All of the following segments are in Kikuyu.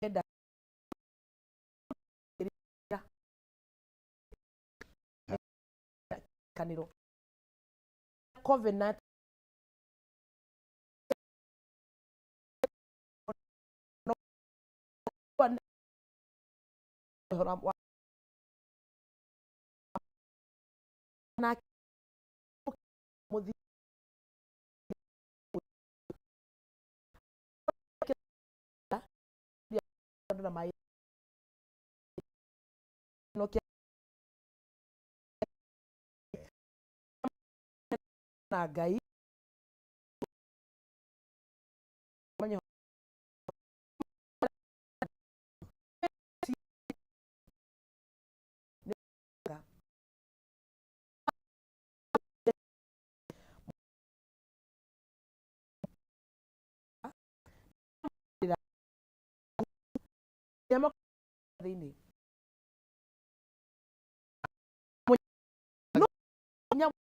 Enda kaniro covenant na mũthi na maĩ no kĩa na Ngai menye thĩinĩ no nyamũ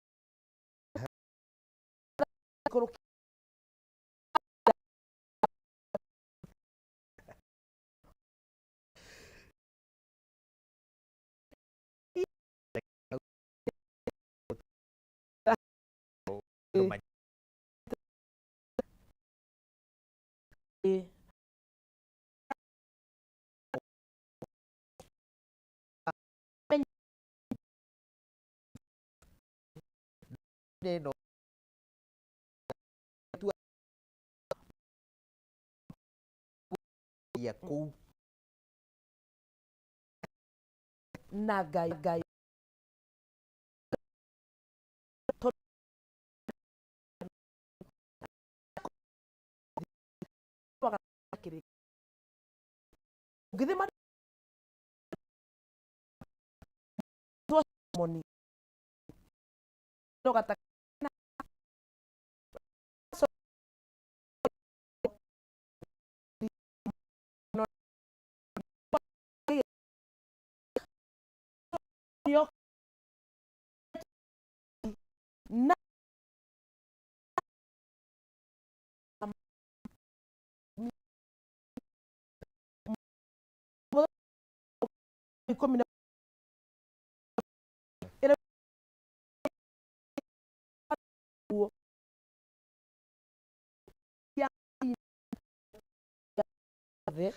Ĩno ya kũu. Na Ngai Ngai ũngĩthiĩ moni no gata na ikũmi na thĩ.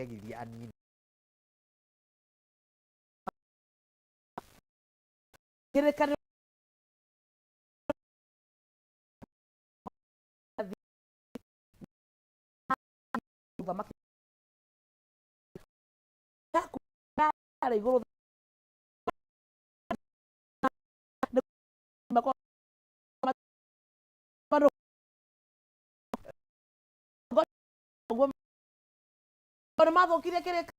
Agithia anini. Kĩrĩkanĩro ũthamaki yaku yarĩ igũrũ nĩ mathũkirie kĩrĩkanĩro.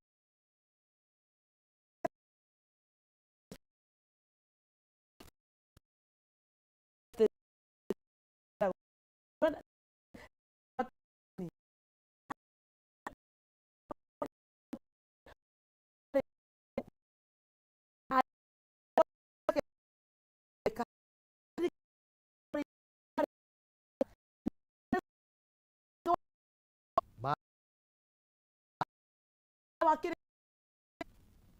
Wakĩrĩ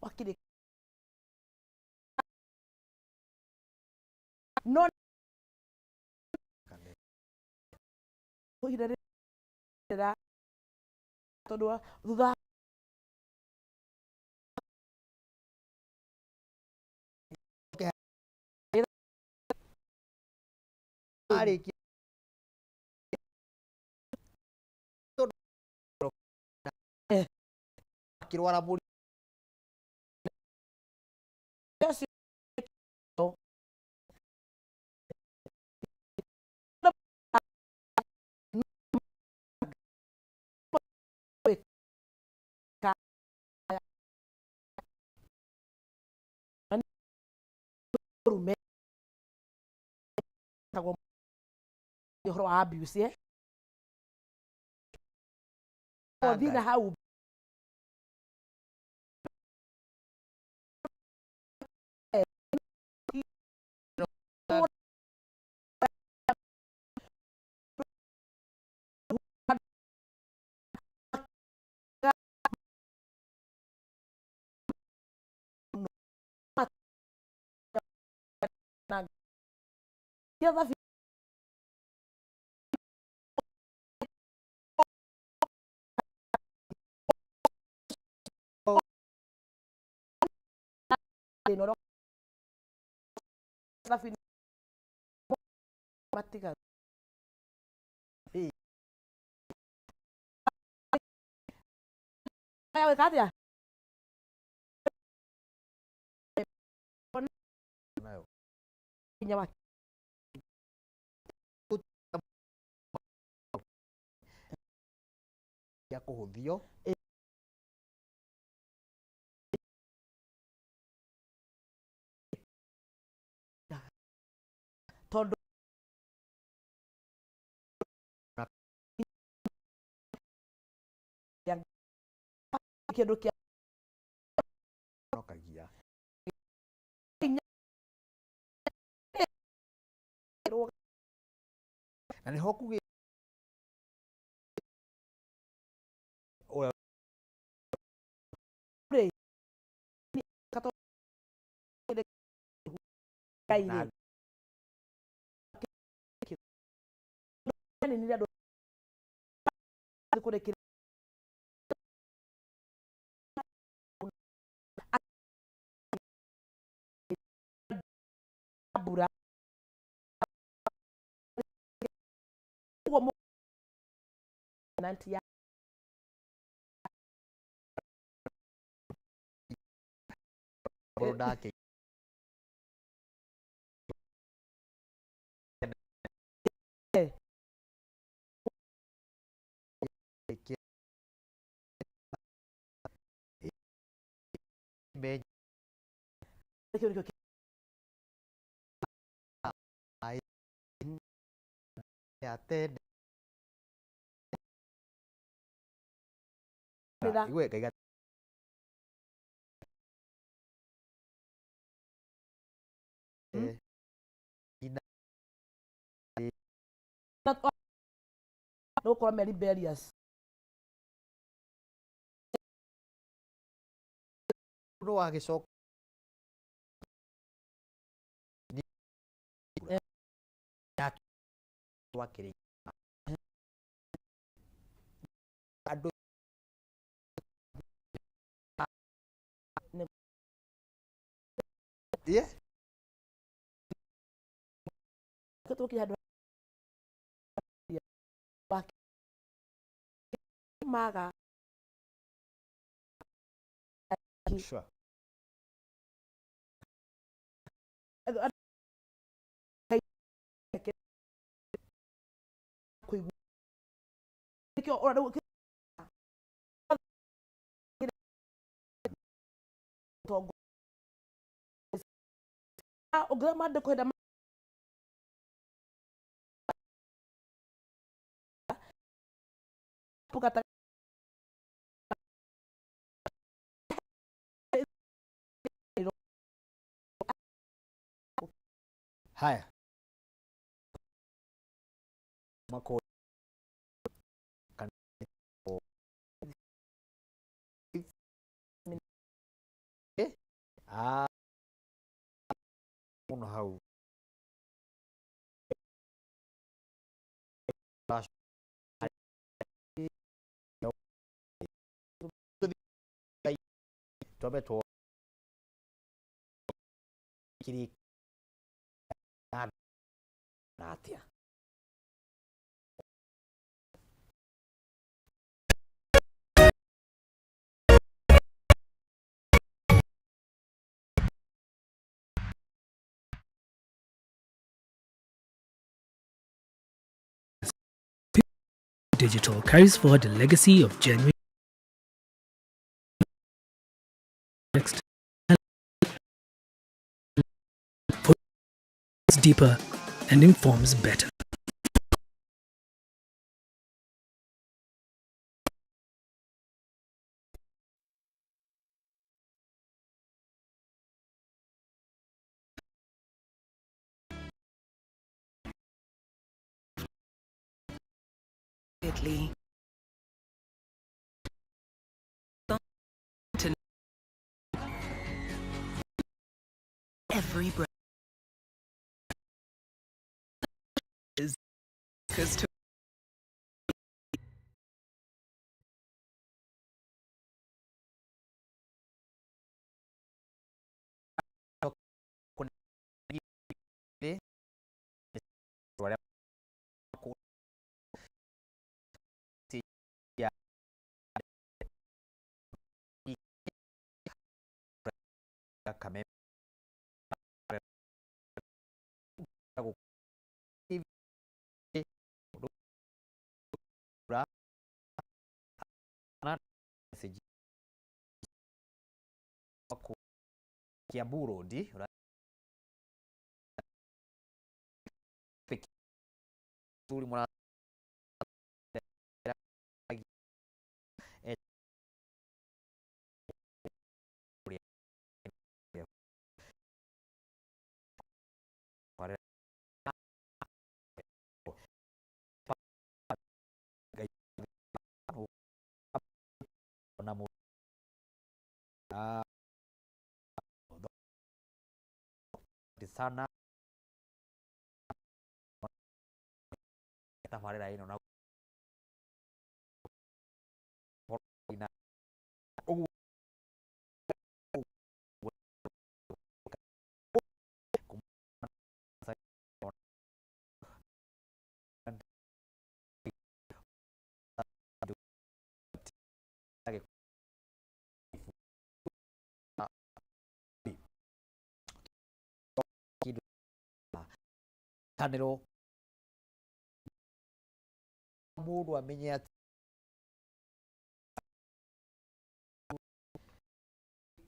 wakĩrĩ no ihinda rĩrĩ tondũ thutha Arĩkia akĩrwara mũrimũ. Ũcio rume tagwo ũhoro wa abuse, eh? Thiĩ na hau. Na kia thabi thĩna ũrĩa thabi matiga. Aya gwĩka atĩa? Nayo. Hinya wa ya kũhũthio. Tondũ kĩndũ kĩa Honokagia. Na nĩho kugĩ ũrĩa Ngai na rĩ aninire andũ kũrĩ kĩrĩa mbura ũguo ya Korwo ndake me kĩu nĩkĩo ya tene. Kĩrĩra. Igue ngaiga. Ina nĩ gũkorwo me rebellious. Mũndũ wagĩcoka twakĩrĩ andũ. Yeah. Tũkire handũ maga. Sure. Kũigua nĩkĩo ũrĩa tongo ũngĩrora maandĩko hĩndĩ gata Haya. Mako kan eh ah muno hau twambe two kiri na atia. Digital carries forward the legacy of genuine next puts deeper and informs better. Italy. To every breath. To Kameme Kiambu Road sana tabarĩra ĩno na ũguo kanĩro mũndũ amenye atĩ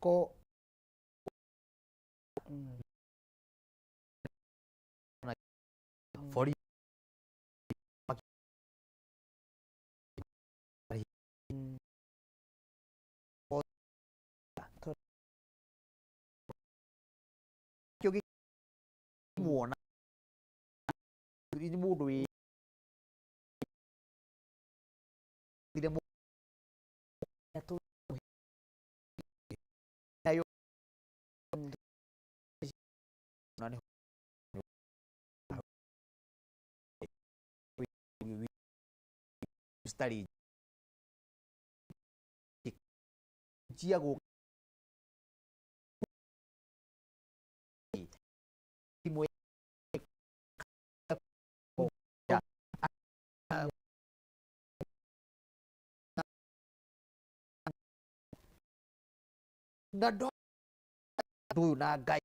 ko bori kĩo muona nĩ mũndũ wĩ citarĩ cia gũka thimũ na ndo ũyũ na Ngai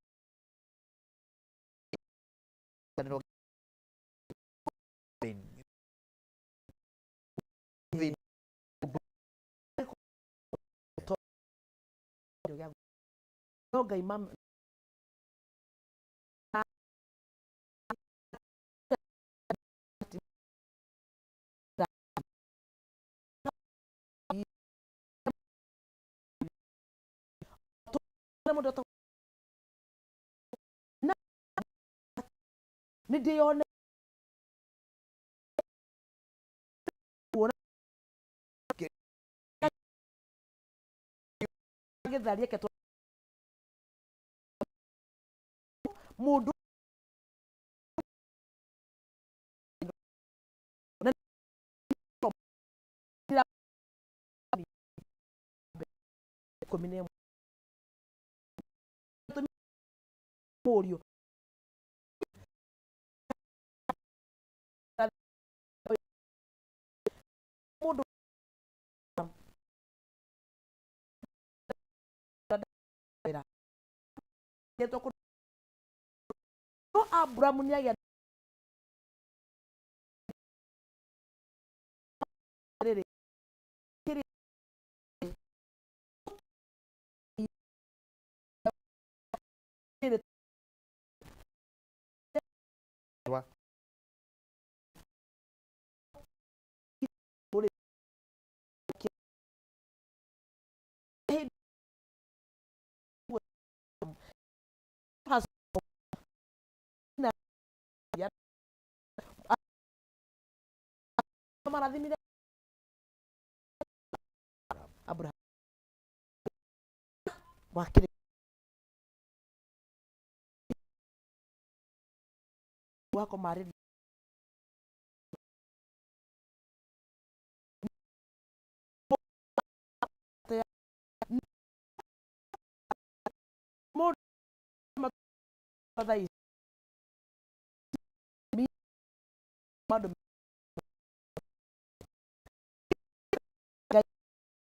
no Ngai mam nä ndä yone gä tharie ke må ndå ikå na ĩmwe mũriũ mũndũ no Abrahamu nĩ agĩa rĩrĩ marathimire Abraham wakire wako marĩ Thaa ici maũndũ Ngai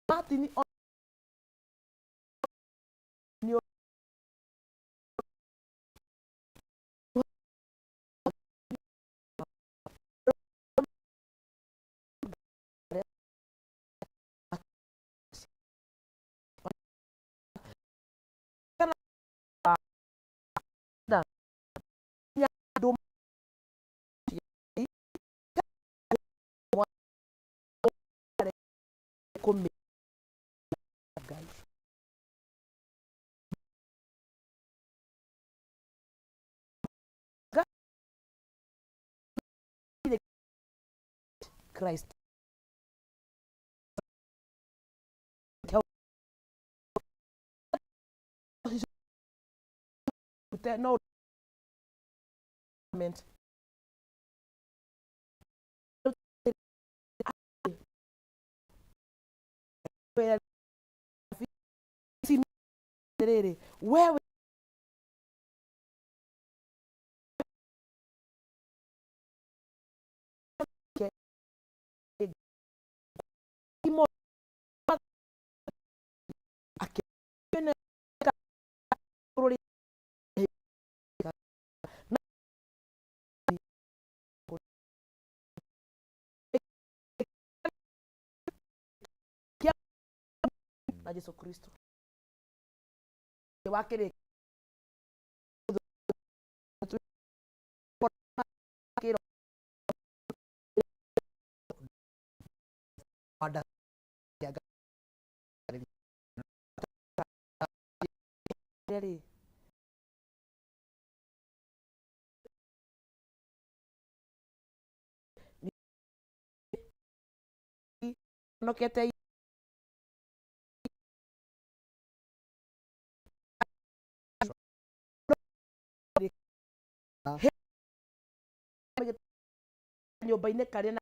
Martin nĩ na andũ kũmĩ Ngai. Christ no rĩrĩ wewe na Jesu Kristo wakĩrĩ rĩ nokete. Nyũmba-inĩ karĩa na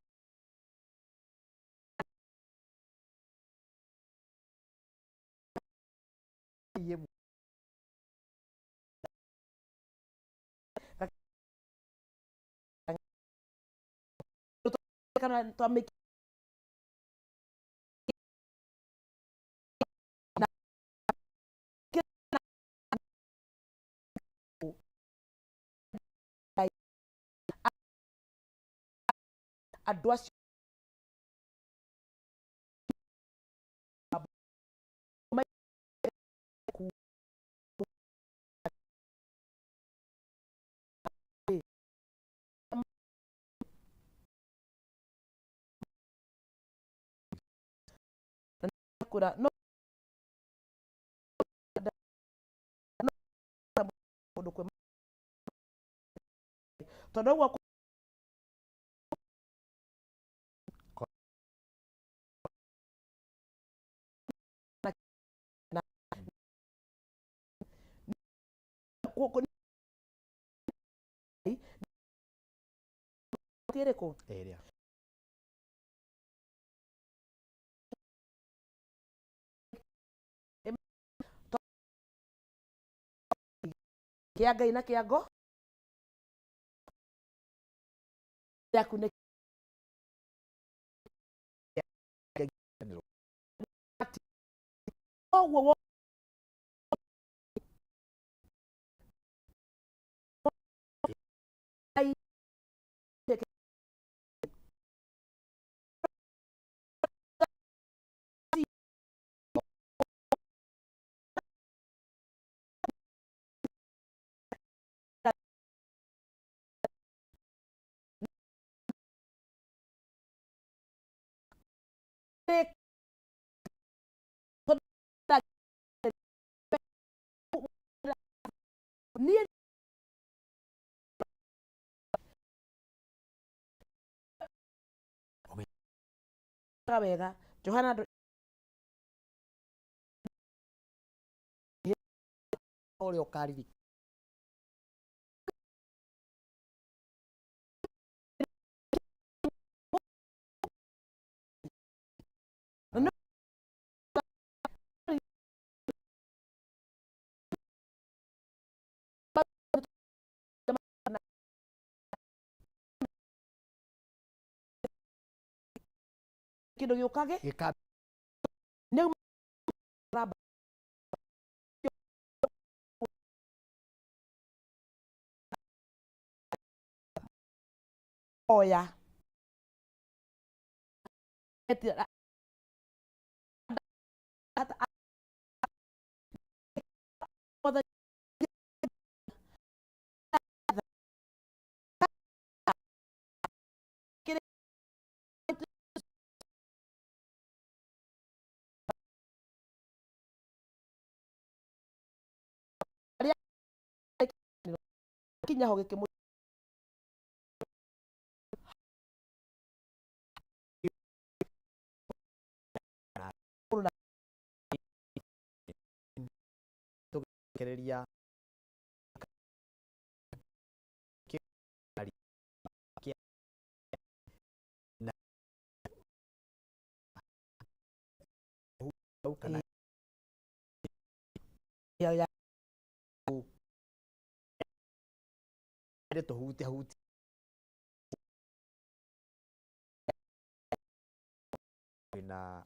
kana twamĩ andũ acio kura no kũndũ kwĩ tondũ ũguo. Ĩrĩkũ ĩrĩa kĩa Ngai na kĩa ngo yaku nĩ koguo Ngai niĩ wega Johana ũrĩa ũkaririkana. Kindu giukage gĩka nĩ oya kinya ho gĩkĩmũ tũgĩkereria na kana ya tũhutia hutia na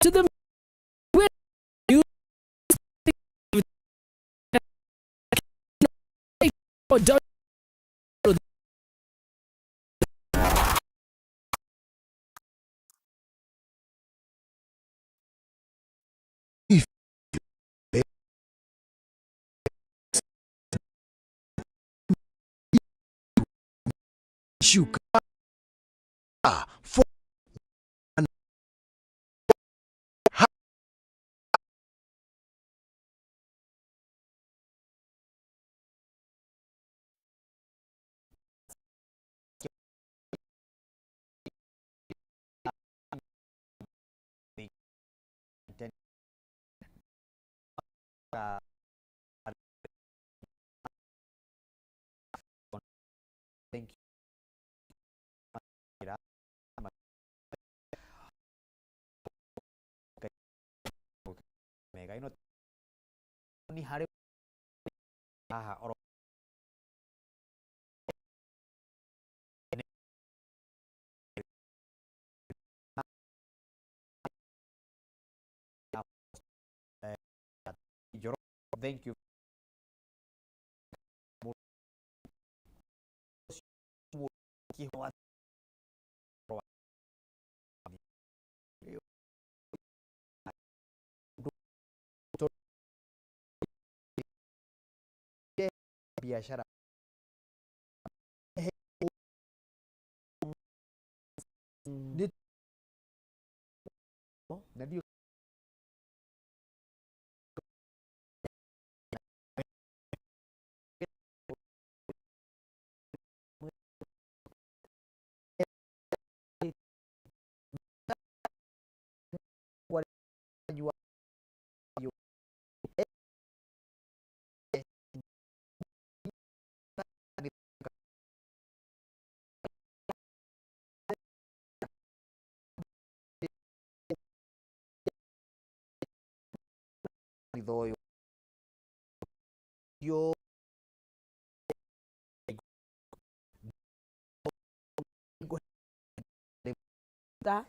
to the you don't Shuka 4 Thank you. Mega ino ni harĩ haha oro thank you biashara na ndio thoyo yo ta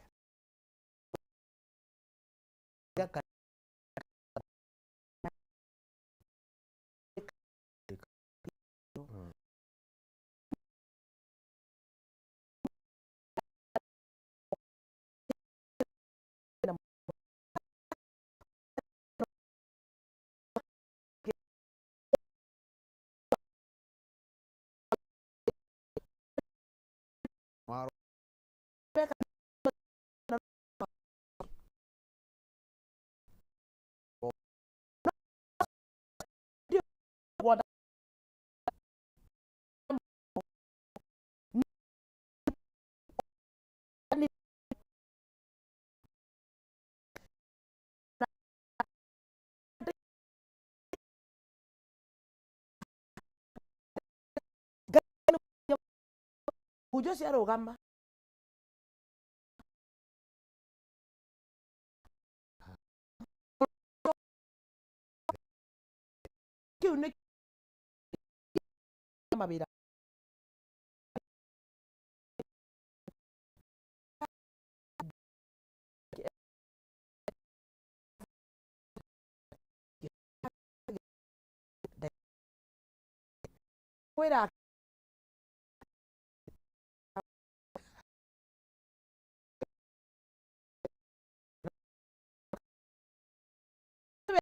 Mũhunjia ũcio arũgama kĩu nĩ mawĩra. Kwĩra